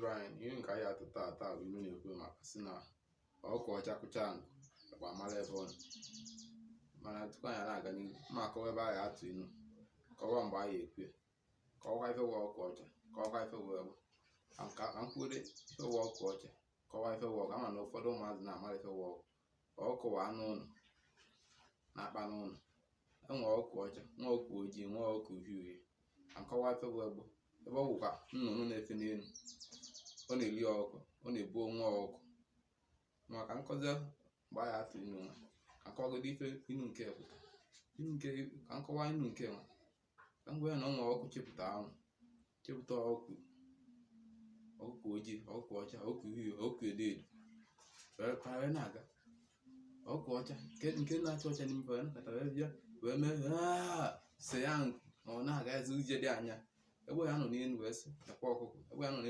Ndụ anyị, ihe nke anyị atụ taata bụ inu na-ekwu maka sị na ọkụkọ ọcha kụchaa nkụ, egbe amara ebe ọ nọ. Mana tupu anyị na-aga n'ihu, mma akọwa ebe anyị atụ inu, kọwa mgbe anyị ekwu ya, kọwakwa ife wụ ọkụkọ ọcha, kọwakwa ife wụ egbe. Ka m kwuore ife wụ ọkụkọ ọcha, kọwaa ife wụ ọkụkọ. Ama na ụfọdụ ụmụazị na-amara ife wụ ọkụkọ. Ọkụkọ wụ anụ ụlọ na-akpa n'ụlọ. Enwe ọkụkọ ọcha, nwee ọkụkọ ojii, nwee ọkụkọ uhie uhie. Ka m kọwaa ife wụ egbe. Egbe wụkwa nnụnụ na-efe n'elu. Ọ na-eri ọkụkọ, ọ na-ebu nwa ọkụkọ. Ma ka m kọzie mgbe anyị atụ inu nwa, ka m kọwagodo ife inu nke pụta. Inu nke ka m kọwaa inu nke nwa. Ka m gwa ya na ọ nwere ọkụkọ chepụta anwụ, chepụta ọkụkọ, ọkụkọ ojii, ọkụkọ ọcha, ọkụkọ uhie, ọkụkọ edo edo. Wee kwa wee na-aga. Ọkụkọ ọcha nke na-acha ọcha n'ime wee nakọta wee bịa wee mee se ya nkụ ma ọ na-agazi ije dị anya. Egbe ya nọ n'elu wee sị, lekwa ọkụkọ. Egbe ya nọ n'elu.